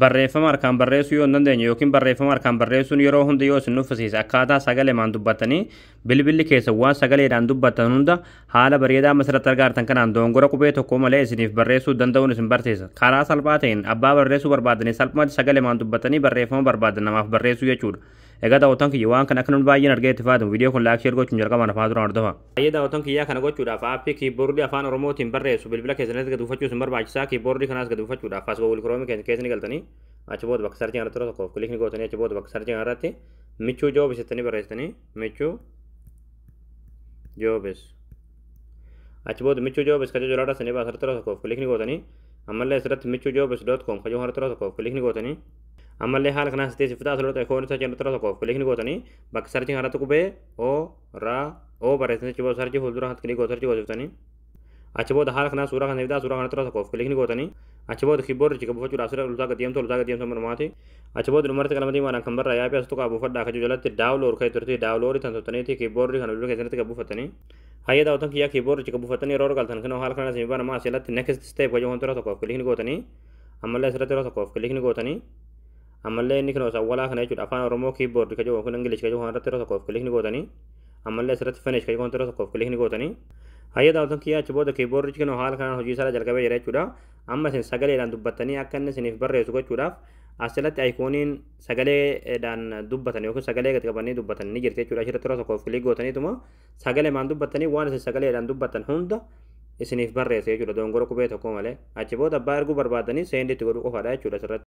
Barreeffama harkaan barreessuu yoo hin dandeenye yookiin barreeffama harkaan barreessuun yeroo hunda yoo isin nuffisiise, akkaataa sagaleemaan dubbattanii bilbilli keessa waan sagaleedhaan dubbattan hunda haala bareedaa masirratti argaa kanaan dogongora qubee tokko malee isiniif barreessuu danda'uun isin barsiisa. Karaa salphaa ta'een abbaa barreessuu barbaadanii salphumatti sagaleemaan dubbattanii barreeffama barbaadan namaaf barreessuu jechuudha. Egaa daawwattoon kiyya, waan kana akka nuti baay'een argee itti fayyadamu, viidiyoo kun like, share gochuun jalqabaan afaan duraan hordofa. Baay'ee daawwattoon kiyyaa, kana gochuudhaaf aappii kiiboordii Afaan Oromootiin barreessu bilbila keessanitti gad buufachuu isin barbaachisaa. Kiiboordii kanaas gad buufachuudhaaf as Google Chrome keessa ni galtanii, achi booda bakka searchii kanatti yeroo tokkoof click ni gootanii, achi booda bakka searchii kanarratti Michuu Jobs jettanii barreessitanii, Michuu Jobs. Achi booda Michuu Jobs kan jedhu irraa sanii baasarratti yeroo tokkoof click ni gootanii, ammallee asirratti michuujobs.com kan jedhu irratti yeroo tokkoof click ni gootanii, ammallee haala kanaan sitti sifitaa asirratti ikoonii searchii irratti yeroo tokkoof click ni gootanii, bakka searchii kanarratti qubee O R O barreessitanii, achi booda searchii fuuldura kanatti click gootu, searchii goosiftanii, achi booda haala kanaan suuraa kana fidaa, suuraa kanatti yeroo tokkoof click ni gootanii, achi booda kiiboordichi buufachuudhaaf sirra ultaa gad deemtu, ultaa gad deemtu manumaati. Achi booda dhumarratti qalama diimaadhaan kan barraa yaabee as tuqaa buufadhaa kan jalatti download kan turte, download tan tottaniiti kiiboordii kana bilbila keessatti gad buufatanii. Hayya daawwatan kiyyaa, kiiboordichi gad buufatanii yeroo galtan kan haala kanaan isin banamaa, asirratti next step kan jedhu yeroo tokkoof click ni gootanii, ammallee asirratti yeroo tokkoof click ni gootanii, ammallee inni kan awwalaa kana jechuudha, Afaan Oromoo keyboard kan jedhu kun, English kan jedhu irratti yeroo tokkoof click ni gootanii, ammallee asirratti finish kan jedhu yeroo tokkoof click ni gootanii. Hayya daawwatan kiyyaa, achi booda kiiboordichi kan haala kanaan hojii isaa jalqabee jira jechuudha. Amma isin sagaleedhaan dubbattanii akka inni isiniif barreessu gochuudhaaf asirratti ayikooniin sagaleedhaan dubbatan yookiin sagalee gad qabanii dubbatan ni jirti jechuudha. Asirratti yeroo tokkoof click gootaniituma sagaleemaan dubbattanii waan isin sagaleedhaan dubbatan hunda isiniif barreessa jechuudha, dogongora qubee tokko malee. Achi booda abbaa erguu barbaadanii send itti godhuu qofaadha jechuudha asirratti.